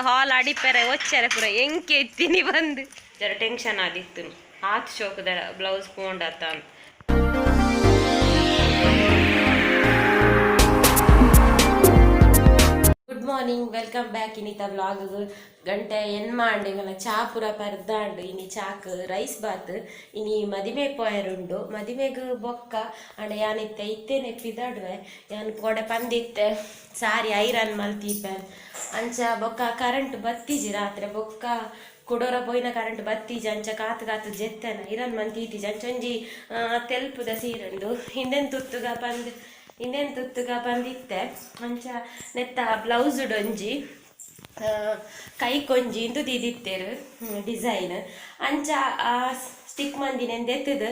Hall ಅಡಿಪೆರೆ ಒಚ್ಚರೆ ಪೂರ MK ಇತ್ತೀನಿ ಬಂದು ಜರ ಟೆನ್ಷನ್ ಆದಿತ್ತು. ಆತ್ ಶೋಕದ ಬ್ಲೌಸ್ ಪೋಂಡತ್ತ. ಗುಡ್ ಮಾರ್ನಿಂಗ್, welcome back ಇನ್ನಿತ ವ್ಲಾಗ್. ಗಂಟೆ ಎನ್ ಮಾಂಡ್ ಚಾ ಪೂರ ಪರ್ದಾಂಡ್. ಇನಿ ಚಾಕ್ ರೈಸ್ ಬಾತ್. ಇನಿ ಮದಿಮೆ ಪೋಯರುಂಡು, ಮದಿಮೆಗ್ ಬೊಕ್ಕ. ಅಂಡ ಯಾನಿತ್ತೆ ಇತ್ತೇನೆ ಪಿದಾಡುವೆ. ಯಾನ್ ಕೋಡೆ ಪಂದಿತ್ತೆ ಸಾರಿ ಐರನ್ ಮಲ್ತೀಪೆ. ಅಂಚ ಬೊಕ್ಕ ಕರೆಂಟ್ ಬತ್ತಿಜಿ ರಾತ್ರೆ. ಬೊಕ್ಕ ಕುಡೋರ ಪೋಯಿನ ಕರೆಂಟ್ ಬತ್ತಿಜಿ. ಅಂಚ ಕಾತು ಕಾತು ಜೆತ್ತನ, ಐರನ್ ಮಂತೀತಿಜಿ. ಅಂಚ ಒಂಜಿ ತೆಲ್ಪುದ ಸೀರುಂಡು, ಹಿಂದೆನ್ ತುತ್ತುಗ ಪಂದ್ ಇಂದೆನ್ ತುತ್ತುಗ ಪಂದಿತ್ತೆ. ಅಂಚ ನೆತ್ತ ಬ್ಲೌಸ್ ಒಂಜಿ ಕೈಕೊಂಜಿ ಇಂದು ದೀದಿತ್ತೇರು ಡಿಸೈನ್. ಅಂಚ ಆ ಸ್ಟಿಕ್ ಮಂದಿನ ದೆತ್ತದು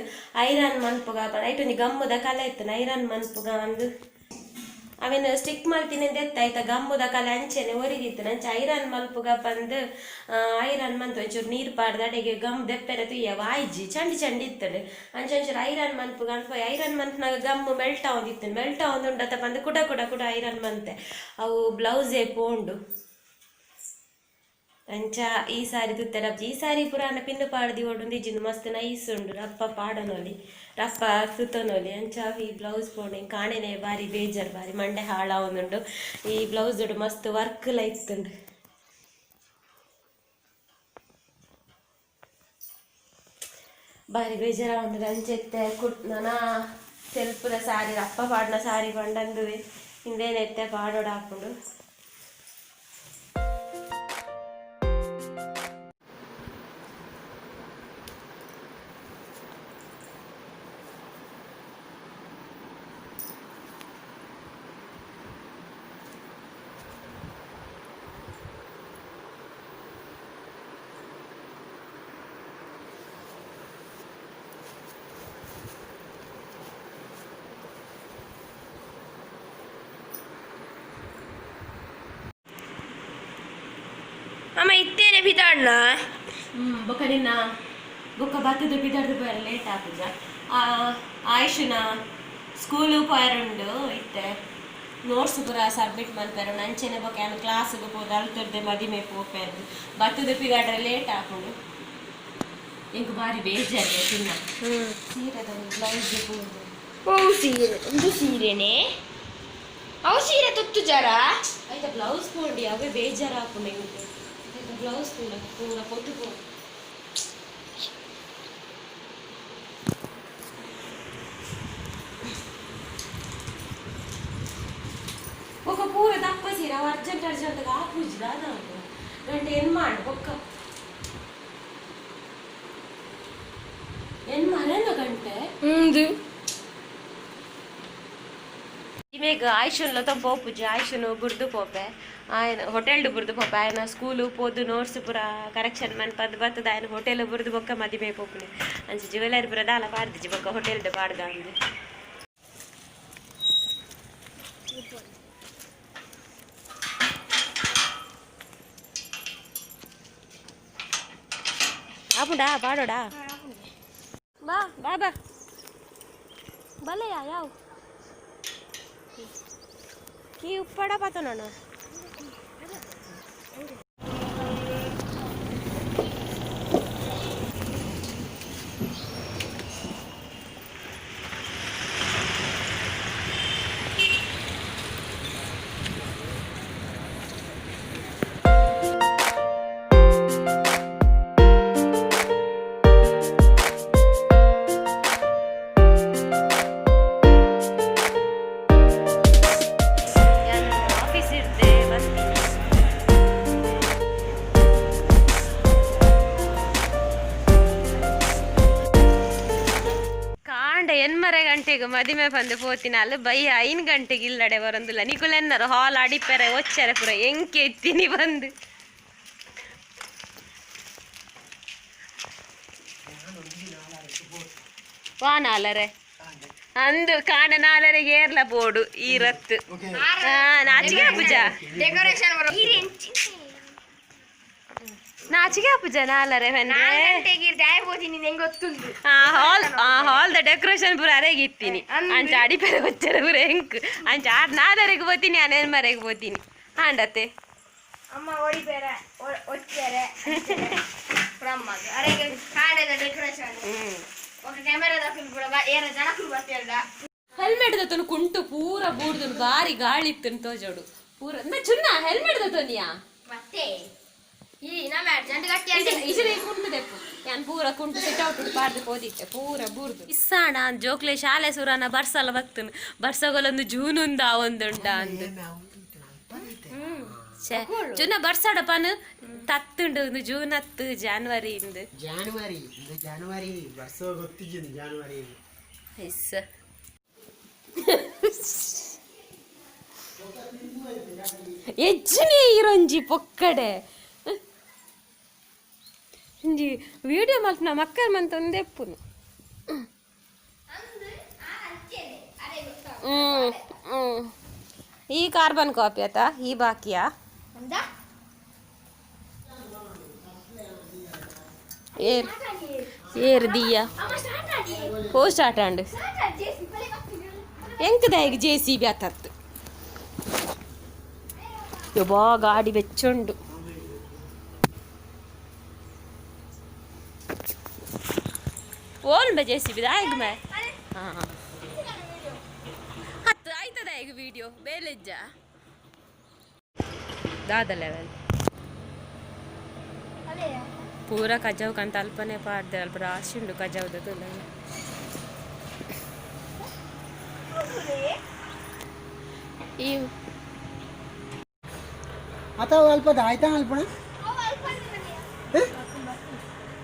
ಐರನ್ ಮನ್ಪುಗ. ಐಟ್ ಒಂಜಿ ಗಮ್ಮುದ ಕಲೆ ಇತ್ತು. ಐರನ್ ಮನ್ಪುಗ ಅಂದು ಅವೆನ್ ಸ್ಟಿಕ್ ಮಲ್ತಿನ ದೆತ್ತ, ಐತ ಗಮ್ಮುದ ಕಲೆ ಅಂಚೆನೆ ಒರಿದಿತ್ತು. ಅಂಚ ಐರನ್ ಮಲ್ಪುಗ ಪಂದ್ ಐರನ್ ಮಂತ್ ಒಂಚೂರು ನೀರು ಪಾಡ್ದು ಅಡೆಗೆ ಗಮ್ ದೆಪ್ಪೆರೆ ತುಯ್ಯ, ವಾಯ್ಜಿ, ಚಂಡಿ ಚಂಡಿ ಇತ್ತಂಡು. ಅಂಚ ಒಂಚೂರು ಐರನ್ ಮನ್ಪುಗ ಅನ್ಪೋಯ್. ಐರನ್ ಮನ್ಪುನಾಗ ಗಮ್ಮು ಮೆಲ್ಟ್ ಆವೊಂದಿತ್ತು. ಮೆಲ್ಟ್ ಆವೊಂದುಂಡತ ಪಂದ್ ಕುಡ ಕುಡ ಕುಡ ಐರನ್ ಮಂತೆ, ಅವು ಬ್ಲೌಸೇ ಪೋಂಡು. ಅಂಚ ಈ ಸಾರಿ ತುತ್ತೆರ. ಈ ಸಾರಿ ಪುರಾಣ ಪಿನ್ನು ಪಾಡ್ದಿ ಓಡುಂದು ಇಜ್ಜಿಂದು, ಮಸ್ತ್ ನೈಸ್ ಉಂಡು, ರಪ್ಪ ಪಾಡನೊಲಿ, ರಪ್ಪ ಸುತ್ತನೊಲಿ. ಅಂಚ ಈ ಬ್ಲೌಸ್ ಪೋಂಡು, ಇಂಕ್ ಕಾಣೆನೆ ಬಾರಿ ಬೇಜಾರ್, ಬಾರಿ ಮಂಡೆ ಹಾಳಾವೊಂದುಂಡು. ಈ ಬ್ಲೌಸ್ ಮಸ್ತ್ ವರ್ಕ್ ಲ ಇತ್ತುಂಡು. ಬಾರಿ ಬೇಜಾರಾವೊಂದುಂಡು. ಅಂಚೆತ್ತೆ ಕುಟ್ ನನ ತೆಲ್ಪುದ ಸಾರಿ ರಪ್ಪ ಪಾಡ್ನ ಸಾರಿ ಪಂಡಂದುವೆ ಇಂದೇನೆ ಎತ್ತೆ ಪಾಡೋಡಾಪುಂಡು. ಅಮ್ಮ, ಇತ್ತೇನೆ ಬಿದಾಡ್ನ. ಬೊಕ್ಕ ನಿನ್ನ ಬೊಕ್ಕ ಬತ್ತದ ಬಿದಾಡ್ದು ಪೋಯರ ಲೇಟ್ ಆಪುಜ. ಆಯುಷನ ಸ್ಕೂಲು ಪೋಯರುಂಡು ಇತ್ತೆ. ನೋಟ್ಸ್ ಪೂರ ಸಬ್ಮಿಟ್ ಮಲ್ಪೆರು. ಅಂಚೆನೆ ಬೊಕ್ಕ ಯಾನ್ ಕ್ಲಾಸ್ಗೆ ಪೋದು ಅಲ್ತರ್ದೆ ಮದಿಮೆ ಪೋಪೆ. ಬತ್ತದ ಪಿದಾಡ್ರೆ ಲೇಟ್ ಆಪುಂಡು. ಎಂಕ್ ಬಾರಿ ಬೇಜಾರ್ ತಿನ್ನ ಸೀರೆದ ಬ್ಲೌಸ್ ಪೋದು. ಓ ಸೀರೆ, ಒಂದು ಸೀರೆನೆ ಅವು. ಸೀರೆ ತುತ್ತು ಜರ. ಆಯ್ತಾ, ಬ್ಲೌಸ್ ಪೋಂಡಿ, ಅವೇ ಬೇಜಾರು ಆಪುಂಡು ಎಂಕ್. ಬ್ಲೌಸ್ ಪೂರ ಪೂರ ಪೊತ್ತು ಪೋ. ಬೊಕ್ಕ ಪೂರ ದಪ್ಪ ಸೀರೆ ಅವು ಅರ್ಜೆಂಟ್ ಅರ್ಜೆಂಟ್ ಆಪುಜಿ ದಾದ. ಗಂಟೆ ಏನ್ ಮಾಡು ಬೊಕ್ಕ ಏನ್ ಮರೇನ ಗಂಟೆ. ಹ್ಞೂ. ಇಮೇಗ ಆಯುಷನ್ ಲತ ಪೋಪುಜಿ. ಆಯುಷನು ಬುರ್ದು ಪೋಪೆ, ಆಯನ ಹೋಟೆಲ್ಡ್ ಬುರ್ದು ಪೋಪೆ. ಆಯನ ಸ್ಕೂಲು ಪೋದು ನೋಟ್ಸ್ ಪೂರ ಕರೆಕ್ಷನ್ ಮನ್ಪದ್ ಬತ್ತದ ಆಯನ ಹೋಟೆಲ್ ಬುರ್ದು ಬೊಕ್ಕ ಮದಿಮೆ ಪೋಪುನಿ. ಅಂಚ ಜುವೆಲರಿ ಪೂರ ದಾಲ ಪಾಡ್ದಿಜಿ, ಬೊಕ್ಕ ಹೋಟೆಲ್ಡ್ ಪಾಡ್ದ ಅಂದು. ಆಪುಂಡಾ ಪಾಡೋಡಾ? ಬಾ ಬಾ ಬಾ, ಬಲೆಯಾ ಯಾವ ಕೀ ಉಪ್ಪಡ ಪಾತೋಣ. ಯಾನ್ ಆಫೀಸ್ ಇರ್ತೆ ಬರ್ತೀನಿ. ಕಾಂಡ ಎನ್ಮರೆ ಗಂಟೆಗೆ ಮದಿಮೆ ಬಂದು ಪೋತಿನ. ಅಲ್ಲ ಬೈ 5 ಗಂಟೆಗೆ ಇಲ್ಲಡೆ ಬರೊಂದಿಲ್ಲ. ನಿಕುಲೆನ್ನರು ಹಾಲ್ ಅಡಿಪೆರೆ ಒಚ್ಚರೆ ಪೂರ ಎಂಕೆ ಇತ್ತೀನಿ ಬಂದು. ವಾ ನಾಲರೆ ಅಂದು ಕಾಂಡ ನಾಲರೆಗೆ ಏರ್ಲ ಬೋಡು ಈ ರತ್ತು. ಹಾ, ನಾಚಿಗೆ ಪೂಜಾ. ಡೆಕೋರೇಷನ್. ನಾಚಿಗೆ ಪೂಜಾ ನಾಲರೆ. 4 ಗಂಟೆಗೆ ಜಾಯ ಹೋದಿನಿ, ನಂಗೆ ಗೊತ್ತುಂಟು. ಆ ಹಾಲ್ the decoration ಪೂರ ಅರೆಗೆ ಇತ್ತೀನಿ. ಅಂಚ ಅಡಿಪೆರೆ ಒಚ್ಚರೆ ಪೂರ ಎಂಕ್. ಅಂಚ ಆರ್ ನಾಲರೆಗೆ ಪೋತೀನಿ, ಆನ್ ಮರೆಗೆ ಪೋತೀನಿ. ಹಾಂಡತ್ತೆ. ಅಮ್ಮ ಒಡಿಪೇರೆ ಒಚ್ಚೇರೆ ಅಮ್ಮಗ್ ಅರೆಗೆ ಕಾಡದ ಡೆಕೋರೇಷನ್ ఒక కెమెರಾ ದಕ್ಕಲು ಕೂಡ ಏರ ಜನಕುಲು ಬರ್ತಿಲ್ಲ. ಹೆಲ್ಮೆಟ್ ದತ್ತನು ಕುಂಟು ಪೂರ ಬೂರ್ದು ಬಾರಿ ಗಾಳಿ ಇತ್ತು ತೋಜೋಡು ಪೂರ ಅಂದ ಚುನ್ನ ಹೆಲ್ಮೆಟ್ ದತ್ತೋನಿಯಾ. ಮತ್ತೆ ಈ ನಮ್ಮ ಜಂಡ ಗಟ್ಟಿ. ಇಜರೆ ಕುಂಟು ದೆಪ್ಪು ಯಾನ್ ಪೂರ ಕುಂಟು ಸೆಟ್ ಔಟ್ ಪಾಡ್ದು ಪೋದಿತ್ತೆ ಪೂರ ಬೂರ್ದು ಇಸ್ಸಾಣ ಜೋಕ್ಲೆ ಶಾಲೆ ಸುರಾನ ಬರ್ಸಲ ಬರ್ತನು ಬರ್ಸಗೊಲೊಂದು ಜೂನುಂದ ಒಂದುಂಡ ಅಂದು. ಛೆ, ಜೂನ ಬರ್ಸಾಡ ಪನ್ ತತ್ತುಂಡು ಒಂದು ಜೂನ್ ಹತ್ತು ಜಾನ್ವರಿ ಇಂದು. ಜಾನ್ವರಿ ಇಂದು ಜಾನ್ವರಿ ವರ್ಷ ಗೊತ್ತಿದ್ದೀನಿ ಜಾನ್ವರಿ. Is ಎಜ್ಜಿನೇ ಇರೊಂಜಿ ಪೊಕ್ಕಡೆ ಒಂಜಿ ವಿಡಿಯೋ ಮಲ್ಪುನ ಮಕ್ಕಳ ಮಂತ ಒಂದೆಪ್ಪುನು. ಹ್ಮ್ ಹ್ಮ್ ಈ ಕಾರ್ಬನ್ ಕಾಪಿ ಆತ ಈ ಬಾಕಿಯಾ? ಏರ್ ಏರ್ ದಿಯ್ಯ ಪೋ ಸ್ಟಾರ್ಟ್ ಆಂಡ್ ಎಂಕದ ಈಗ ಜೆ ಸಿ ಬಿ ಆತತ್ತು ಯಬ್ಬಾ ಗಾಡಿ ಬೆಚ್ಚುಂಡು. ಓನ್ ಬೆ ಜೆ ಸಿ ಬಿ ದಾಯಗ್ ಮೇ ಹಾಂ ಹತ್ತು ಆಯ್ತದ ಈಗ ವಿಡಿಯೋ ಬೇಲೆಜ್ಜ ದಾದ ಲೆವೆಲ್ ಪೂರ ಕಜಾವ್ ಕಂತ ಅಲ್ಪನೆ ಪಾಡ್ದೆ ಅಲ್ಪ ರಾಶಿ ಉಂಡು ಕಜಾವ್ದ ತುಲ. ಈ ಅಥವಾ ಅಲ್ಪ ಆಯ್ತಾ ಅಲ್ಪಣ.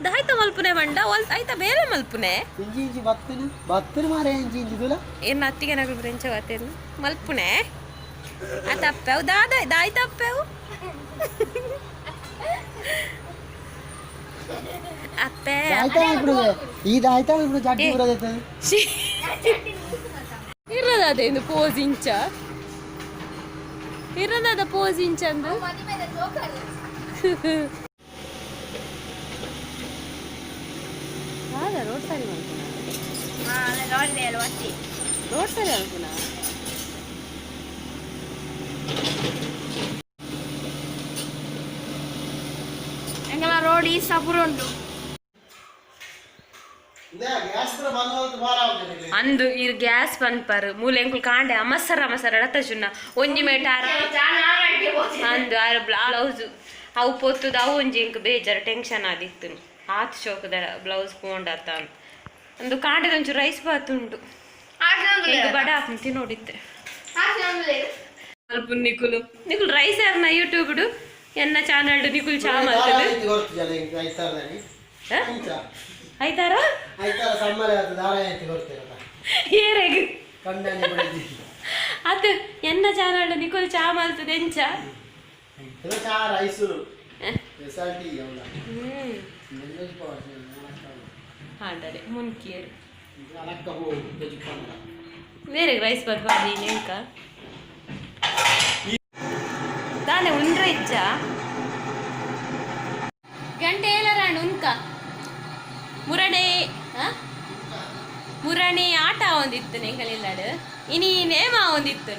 ದಾಯ್ತ ಮಲ್ಪುನೆ ಬಂಡ ಒಲ್ ಆಯ್ತಾ ಬೇರೆ ಮಲ್ಪುನೆ. ಇಂಜಿ ಇಂಜಿ ಬತ್ತಿನ ಬತ್ತಿನ ಮಾರೆ ಇಂಜಿ ಇಂಜಿ ದುಲ. ಏನು ಅತ್ತಿಗೆ ನಗಲು ಬ್ರೆಂಚ ವಾತೇನು ಮಲ್ಪುನೆ ಆ ತಪ್ಪೆವು ದಾದ ದಾಯ್ ತಪ್ಪೆವು ಅಪ್ಪೆ. ಆಯ್ತಾ ಅಲ್ಪಣ ಈ ಆಯ್ತಾ ಅಲ್ಪಣ ಜಡ್ಡಿ ಬರೋದೈತೆ. ಇರೋದಾದ ಪೋಸ್ ಇಂಚ ಇರೋದಾದ ಪೋಸ್ ಇಂಚ ಅಂದು. ರೋಡ್ ಸಾರಿ ಮಲ್ಪುನ. ರೋಡ್ ಸಾರಿ ಮಲ್ಪುನ. ಎಂಗಲ ರೋಡ್ ಈ ಸಪುರ ಉಂಟು. ಅಂದು ಇರ್ ಗ್ಯಾಸ್ ಪನ್ಪರ್ ಮೂಲೆ ಎಂಕುಲು ಕಾಂಡೆ ಅಮಸರ ಅಮಸರ ಅಡತ ಚುನ್ನ ಒಂಜಿ ಮೇಟ ಅಂದು ಆರ್ ಬ್ಲೌಸ್ ಅವು ಪೊತ್ತುದು ಅವು ಒಂಜಿ ಇಂಕ್ ಬೇಜಾರು ಟೆನ್ಷನ್ ಆದಿತ್ತು ಆತ್ ಶೋಕದ ಬ್ಲೌಸ್ ಪೋಂಡತ್ತ ಅಂದು ಕಾಂಡೆದ ಒಂಚೂರು ರೈಸ್ ಬಾತ್ ಉಂಟು ಇಂಕ್ ಬಡ ಹಾಕ್ತೀನಿ ತಿನ್ನೋಡಿತ್ತೆ ಅಲ್ಪ ನಿಕುಲು ನಿಕುಲು ರೈಸ್ ಯಾರನ್ನ ಯೂಟ್ಯೂಬ್ ಎನ್ನ ಚಾನಲ್ ನಿಕುಲು ಚಾ ಮಾಡ್ತದೆ. ಆಯ್ತಾರ. ಆಯ್ತಾರ ಸಮ್ಮರೆ ಆತ ದಾರ ಐತಿ ಗೊತ್ತಿರತ್ತ. ಏರೆಗ್ ಕಂಡನಿ ಬಡಿದಿ. ಅದು ಎನ್ನ ಚಾನಲ್ ನಿಕುಲು ಚಾ ಮಾಡ್ತದೆ ಎಂಚ. ಚಾ ರೈಸು ಸ್ಪೆಷಾಲಿಟಿ ಅವಳ. ಹ್ಮ್ ಹಾಂಡಲೆ ಮುನ್ಕಿಯರು. ಅಲಕ್ಕ ಹೋಗು ಬೇರೆ ರೈಸ್ ಬರ್ಬಾರ್ದು ಎಂಕ ತಾನೆ ಉಂಡ್ರೆ ಇಜ್ಜ ಗಂಟೆ ಏಳರಾಣ್ ಉನ್ಕ ಮುರಣೆ ಆ? ಮುರಣಿ ಆಟ ಒಂದಿತ್ತು ಎಂಕಲಿಲ್ಲಾಡು ಇನಿ ನೇಮ ಒಂದಿತ್ತು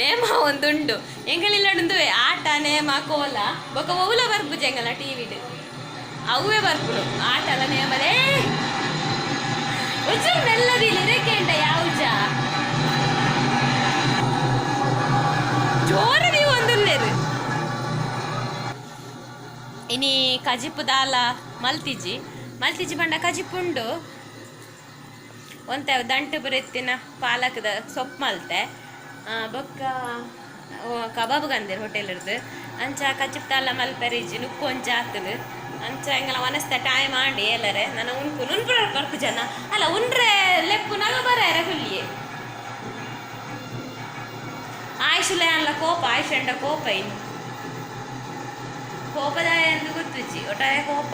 ನೇಮ ಒಂದುಂಡು ಎಂಕಲಿಲ್ಲಾಡು ಆಟ ನೇಮ ಕೋಲ ಬೊಕ ಒವ್ಲ ಬರ್ಪುಜ ಎಂಗಲ ಟಿವಿಡ್ ಅವೇ ಬರ್ಪುಡು ಆಟ ಎಲ್ಲ ನೇಮಲೇ ಒಂಚೂರು ಮೆಲ್ಲದಿಲ್ಲ ಇದಕ್ಕೆ ಯಾವುಜ ಜೋರು ನೀವು ಒಂದುಲ್ಲೇರು ಇನಿ ಕಜಿಪು ದಾಲ ಮಲ್ತಿಜಿ ಮಲ್ತಿಜಿ ಪಂಡ ಕಜಿಪು ಉಂಡು ಒಂತೆ ದಂಟು ಬರೆತ್ತಿನ ಪಾಲಕದ ಸೊಪ್ಪು ಮಲ್ತೆ ಬೊಕ್ಕ ಕಬಾಬ್ ಗಂದಿರ್ ಹೋಟೆಲ್ ಇರ್ದು ಅಂಚ ಕಜಿಪು ದಾಲ ಮಲ್ಪೆರಿಜಿ ನುಕ್ಕು ಒಂಜಿ ಆತನು ಅಂಚ ಎಂಗಲ ವನಸ್ತ ಟೈಮ್ ಆಂಡಿ ಎಲ್ಲರೆ ನನ್ನ ಉನ್ಪು ನುನ್ಪು ಬರ್ಪು ಜನ ಅಲ್ಲ ಉಂಡ್ರೆ ಲೆಪ್ಪು ನಗ ಬರ ಹುಲ್ಲಿಯೇ ಆಯುಷುಲೆ ಅಲ್ಲ ಕೋಪ ಆಯುಷಂಡ ಕೋಪ ಇನ್ನು ಕೋಪದ ಎಂದು ಗೊತ್ತುಜ್ಜಿ ಒಟ್ಟಾರೆ ಕೋಪ.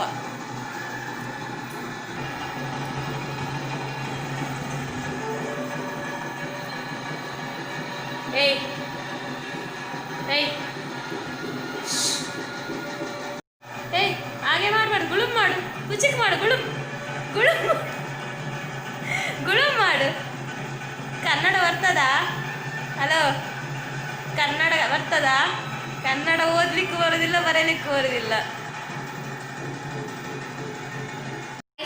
ಏಯ್ ಏಯ್ ಏಯ್ ಹಾಗೆ ಮಾಡಬಾರ್ದು. ಗುಳುಂ ಮಾಡು ಕುಚಿಕ್ ಮಾಡು ಗುಳುಂ ಗುಳುಂ ಗುಳುಂ ಮಾಡು. ಕನ್ನಡ ಬರ್ತದಾ? ಹಲೋ, ಕನ್ನಡ ಬರ್ತದಾ? ಕನ್ನಡ ಓದ್ಲಿಕ್ಕೂ ಬರುದಿಲ್ಲ, ಬರೀಲಿಕ್ಕೂ ಬರುದಿಲ್ಲ.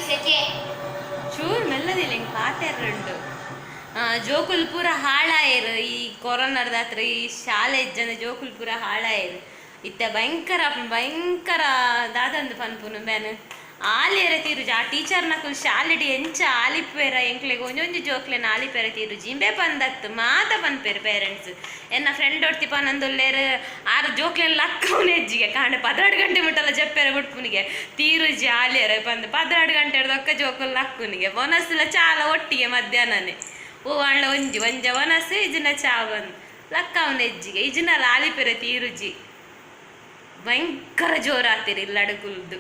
ಸೆಕೆ. ಚೂರ್ ಮೆಲ್ಲದಿಲ್ಲ, ಹಿಂಗೆ ಪಾತೆರ್ರುಂಡು. ಜೋಕುಲ್ ಪೂರ ಹಾಳಾಯರು ಈ ಕೊರೋನಾದ. ಈ ಶಾಲೆ ಜನ ಜೋಕುಲ್ ಪೂರ ಹಾಳಾಯರು. ಇತ್ತೆ ಭಯಂಕರ ಭಯಂಕರ ದಾದಂದು ಪನ್ಪುನು ಬೇನ್ ಆಲಿಯರ ತೀರುಜಿ. ಆ ಟೀಚರ್ ನಕುಲ್ ಶಾಲೆಡ್ ಎಂಚ ಆಲಿಪೇರ, ಎಂಕ್ಲೆಗ್ ಒಂಜೊಂಜಿ ಜೋಕ್ಲೆನ ಆಲಿಪೇರ ತೀರುಜಿ. ಇಂಬೆ ಪಂದತ್ತು ಮಾತ ಪನ್ಪೇರು ಪೇರೆಂಟ್ಸ್. ಎನ್ನ ಫ್ರೆಂಡ್ ಒರ್ತಿ ಪನಂದುಲ್ಲೇರು, ಆರು ಜೋಕ್ಲೆನ್ ಲಕ್ಕವನ ಹೆಜ್ಜಿಗೆ ಕಾಂಡೆ 12 ಗಂಟೆ ಮುಟ್ಟಲ್ಲ ಜಪ್ಪೆರ ಬುಡ್ಪುನಿಗೆ, ತೀರುಜಿ ಆಲಿಯರ ಪಂದ್. 12 ಗಂಟೆ ಹಿಡ್ದೊಕ್ಕ ಜೋಕುಲ್ ಲಕ್ಕುನಿಗೆ. ಒನಸ್ಲ ಚಾಲ ಒಟ್ಟಿಗೆ ಮಧ್ಯಾಹ್ನನೇ. ಓ ಅಣ್ಣ, ಒಂಜಿ ಒಂಜ ಒನಸ್ ಇಜಿನ ಚಾ ಬಂದು ಲಕ್ಕವನ ಹೆಜ್ಜಿಗೆ. ಇಜಿನಲ ಆಲಿಪೆರೆ ತೀರುಜಿ. ಭಯಂಕರ ಜೋರಾತಿರಿ ಇಲ್ಲಡುಕುಲ್ದು.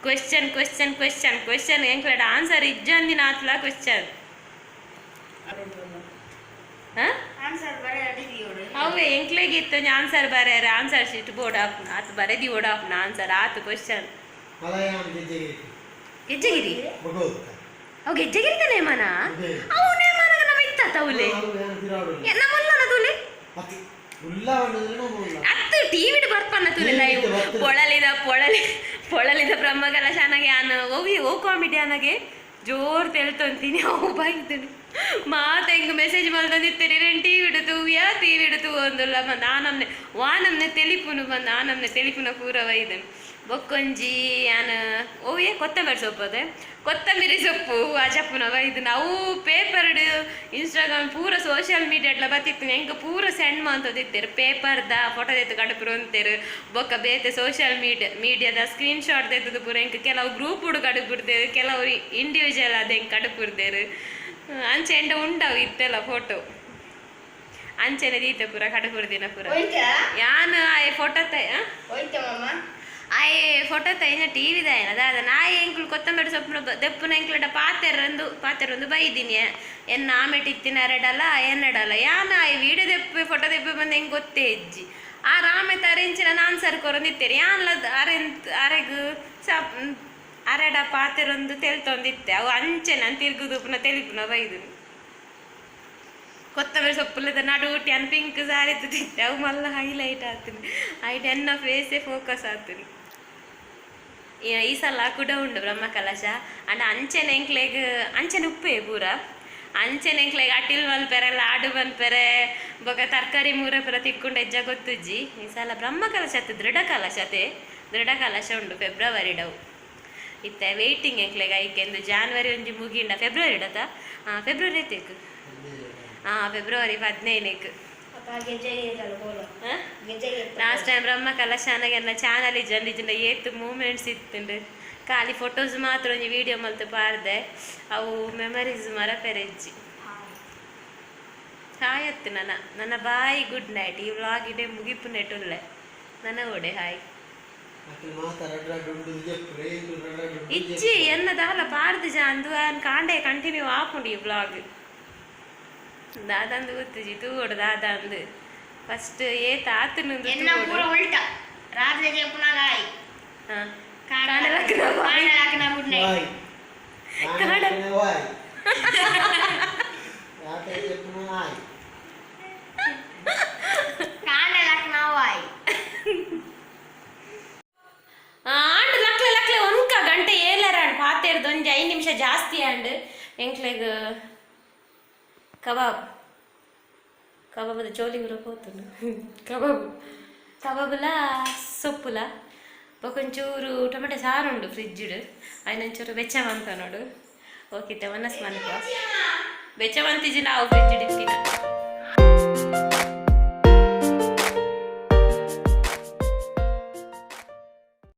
Question, question, question, question. ಎಂಕ್ಲಡ ಆನ್ಸರ್ ಇಜ್ಜಂದಿನ ಆತ್ಲ ಕ್ವೆಶ್ಚನ್. ಆನ್ಸರ್ ಬರೆ ಅಡಿದಿಯೋಡು. ಅವೇ ಎಂಕ್ಲೆಗ್ ಇತ್ತು ಆನ್ಸರ್ ಬರೆಯರ ಆನ್ಸರ್ ಶೀಟ್ ಬೋರ್ಡ್ ಆಪ್ನ ಆತು, ಬರೆದಿ ಓಡ್ ಆಪ್ನ ಆನ್ಸರ್ ಆತು ಕ್ವೆಶ್ಚನ್. ಮಲಯಾಳಂ ಗೆಜ್ಜೆಗಿರಿ. ಗೆಜ್ಜೆಗಿರಿ. ಭಗವತ್. ಅವು ಗೆಜ್ಜೆಗಿರಿತಾನೆ ಮನ. ಅದೇ. ಅವನೇ ಮನಗ ನಮ್ಮ ಇತ್ತ ತೌಲೆ. ನಮ್ಮಲ್ಲ ತೂಲೆ. ಉಲ್ಲ ಬಂದ್ರೆ ನಮ್ಮ ಉಲ್ಲ. ಅತ್ತು ಟಿವಿಡ್ ಬರ್ಪನ್ನ ತೂಲೆ ಲೈವ್. TV ಡ್ ಬರ್ತದೆ. ಪೊಳಲಿದ ಪೊಳಲಿ ಪೊಳಲಿದ ಬ್ರಹ್ಮಕಲಶ ಅನಗೆ ಆನ ಓವಿ ಓ ಕಾಮಿಡಿ ಅನಗೆ ಜೋರ್ ತೆಲ್ತೊಂತೀನಿ. ಅವು ಬೈದನು ಮಾತ ಹೆಂಗ್ ಮೆಸೇಜ್ ಮಲ್ತೊಂದಿತ್ತೀರಿ, ನಾನು ಟಿವಿ ತೂವಿಯಾ, ಟಿವಿ ತೂ ಅಂದುಲ್ಲ ಬಂದು. ಆ ನಮ್ನೆ ವಾ ನಮ್ನೆ ತೆಲಿಪುನು ಬಂದು, ಆ ನಮ್ನೆ ತೆಲಿಪುನ ಪೂರ ಬೈದನು. ಬೊಕ್ಕೊಂಜಿ ಆನ ಓಯೆ ಕೊತ್ತಂಬರಿ ಸೊಪ್ಪು ಅದೇ ಕೊತ್ತಂಬರಿ ಸೊಪ್ಪು ಆ ಚಪ್ಪುನ ಬೈದು. ನಾವು ಪೇಪರ್ ಇನ್ಸ್ಟಾಗ್ರಾಮ್ ಪೂರ ಸೋಷಿಯಲ್ ಮೀಡಿಯಾಡ್ಲ ಬತ್ತಿತ್ತು. ಎಂಕ್ ಪೂರ ಸೆಂಡ್ ಮಂತೊಂದಿತ್ತೆರ್. ಪೇಪರ್ದ ಫೋಟೋ ದೆತ್ತು ಕಡುಪುರು ಅಂತೆರ್. ಬೊಕ್ಕ ಬೇತೆ ಸೋಷಿಯಲ್ ಮೀಡಿಯಾದ ಸ್ಕ್ರೀನ್ ಶಾಟ್ ದೆತ್ತದು ಪೂರ ಎಂಕ್ ಕೆಲವು ಗ್ರೂಪ್ ಕಡುಪುರ್ದೆರ್, ಕೆಲವು ಇಂಡಿವಿಜುವಲ್ ಅದ ಎಂಕ್ ಕಡುಪುರ್ದೆರ್. ಅಂಚೆ ಎಂಡ ಉಂಡವು ಇತ್ತೆಲ್ಲ ಫೋಟೋ ಅಂಚೆನೆ ದೀತೆ ಪೂರ ಕಡುಪುರ್ದಿನ ಪೂರ. ಹೋಯ್ತಾ? ಯಾನ್ ಆಯೆ ಫೋಟೋ ತೈ ಹೋಯ್ತಾ ಮಾಮ? ಆಯೆ ಫೋಟೋ ತೈನ ಟಿವಿ ದಾಯನ ದಾದ ನಾಯಿ ಎಂಕುಲು ಕೊತ್ತಂಬರಿ ಸೊಪ್ಪುನ ದೆಪ್ಪುನ ಎಂಕ್ಲಡ ಪಾತೆರಂದು ಪಾತೆರಂದು ಬೈದಿನಿ. ಎನ್ನ ಆಮೆಟ್ ಇತ್ತಿನ ಅರೆಡಲ್ಲ ಎನ್ನಡಲ್ಲ. ಯಾನ ಆಯೆ ವೀಡಿಯೋ ದೆಪ್ಪೆ ಫೋಟೋ ದೆಪ್ಪೆ ಬಂದು ಹೆಂಗೆ ಗೊತ್ತೇ ಇಜ್ಜಿ. ಆ ರಾಮೆ ತರೆಂಚಿನ ಆನ್ಸರ್ ಕೊರೊಂದಿತ್ತೇರಿ. ಯಾನ್ಲ ಅರೆಂತ್ ಅರೆಗ್ ಸಪ್ ಅರೆಡ ಪಾತೆರೊಂದು ತೆಲ್ತೊಂದಿತ್ತೆ. ಅವು ಅಂಚೆ ನಾನು ತಿರುಗುದು ಪುನಃ ತೆಲಿಪುನ ಬೈದು. ಕೊತ್ತಂಬರಿ ಸೊಪ್ಪುಲದ ನಡು ಟ್ಯಾನ್ ಪಿಂಕ್ ಸಾರಿ ತಿತ್ತೆ. ಅವು ಮಲ್ಲ ಹೈಲೈಟ್ ಆತುಂಡು. ಐಟ್ ಎನ್ನ ಫೇಸೇ ಫೋಕಸ್ ಆತುಂಡು. ಈ ಈ ಸಲ ಕೂಡ ಉಂಡು ಬ್ರಹ್ಮ ಕಲಶ. ಅಂಡ ಅಂಚೆನೆ ಎಂಕ್ಲೆಗ್ ಅಂಚೆನೆ ಉಪ್ಪೆ ಪೂರ. ಅಂಚೆನೆ ಎಂಕ್ಲೆಗ್ ಅಟಿಲ್ ಮಲ್ಪೆರೆ, ಲಾಡು ಮಲ್ಪೆರೆ, ಬೊಕ ತರಕಾರಿ ಮೂರ ಪೂರ ತಿಕ್ಕೊಂಡು ಎಜ್ಜ ಗೊತ್ತುಜ್ಜಿ. ಈ ಸಲ ಬ್ರಹ್ಮ ಕಲಶ ಅತ್ತೆ, ದೃಢ ಕಲಶ ಅತೆ, ದೃಢ ಕಲಶ ಉಂಡು ಫೆಬ್ರವರಿ ಡವು. ಇತ್ತೆ ವೇಟಿಂಗ್ ಎಂಕ್ಲೆಗ್ ಐಕೆಂದು ಜಾನ್ವರಿ ಒಂಜಿ ಮುಗಿಂಡ ಫೆಬ್ರವರಿ ಡತ ಫೆಬ್ರವರಿ ಐತೆಕ್. ಹಾಂ, ಫೆಬ್ರವರಿ 15ಕ್ಕೆ. ಅಪ್ಪ ಗೆಜ್ಜೆಗಿರಿ ಬೋಲ. ಹಾಂ. ಗೆಜ್ಜೆಗಿರಿ. ಲಾಸ್ಟ್ ಟೈಮ್ ಬ್ರಹ್ಮ ಕಲಶಾನಗೆ ಎನ್ನ ಚಾನಲ್ ಇಜ್ಜಂಡ್ ಇಜ್ಜಿಂಡ ಏತ್ ಮೂಮೆಂಟ್ಸ್ ಇತ್ತುಂಡು. ಖಾಲಿ ಫೋಟೋಸ್ ಮಾತ್ರ ಒಂಜಿ ವೀಡಿಯೋ ಮಲ್ತ್ ಪಾರ್ದೆ. ಅವು ಮೆಮರೀಸ್ ಮರಪೆರೆಜ್ಜಿ. ಹಾಯ್ ಅತ್ತು ನನ್ನ ನನ್ನ ಬಾಯ್, ಗುಡ್ ನೈಟ್. ಈ ವ್ಲಾಗ್ ಇಡೆ ಮುಗಿಪು ನೆಟುಲ್ಲೆ ನನ್ನ ಓಡೆ ಹಾಯ್. ಅಕ್ಲು ಮಾತ ರಡ್ ರಡ್ ಉಂಡು ಜೆಪ್ಪುರೆ, ಎಂಕುಲು ರಡ್ ರಡ್ ಉಂಡು. ಇಜ್ಜಿ, ಎನ್ನ ದಾಲ ಪಾಡ್ದು ಜಾಂದು ಆನ್ ಕಾಂಡೆ ಕಂಟಿನ್ಯೂ ಆಪುಂಡು ಈ ವ್ಲಾಗ್. ದಾದಂದು ಗೊತ್ತುಜಿ, ತೂವೊಡು ದಾದಂದು ಫಸ್ಟ್ ಏತ್ ಆತುಂಡು. ಎನ್ನ ಪೂರ ಉಲ್ಟಾ, ರಾತ್ರಿ ಜೆಪ್ಪುನಾಗ ಆಯ್. ಹಾಂ. ಕಾಂಡೆ ಲಕ್ಕುನ ಗುಡ್ ನೈಟ್. ವಾಯ್ ಕಾಡ ವಾಯ್, ರಾತ್ರಿ ಜೆಪ್ಪುನ ಆಯ್. ಕಾಂಡೆ ಲಕ್ಕುನ ವಾಯ್. ಆಂಡ್ ಲಕ್ಲೆ ಲಕ್ಲೆ ಒಂಕ ಗಂಟೆ ಏಲರ ಆಂಡ್ ಪಾತೆರ್ದು ಒಂಜಿ 5 ನಿಮಿಷ ಜಾಸ್ತಿ ಆಂಡ್. ಎಂಕ್ಲೆಗ್ ಕಬಾಬ್ ಕಬಾಬದ ಚೋಲಿ ಪೂರ ಪೋತುಂಡು. ಕಬಾಬ್ ಕಬಾಬುಲ ಸೊಪ್ಪುಲ ಬೊಕೊಂಚೂರು ಟೊಮೆಟೊ ಸಾರು ಉಂಡು ಫ್ರಿಜ್ಡ್. ಐನೊಂಚೂರು ಬೆಚ್ಚ ಮಂತ ನೋಡು. ಓಕೆ, ವನಸ್ ಮನ್ಪ ಬೆಚ್ಚ ಮಂತಿಜಿ ನಾವು ಫ್ರಿಜ್ ಇತ್ತಿನ.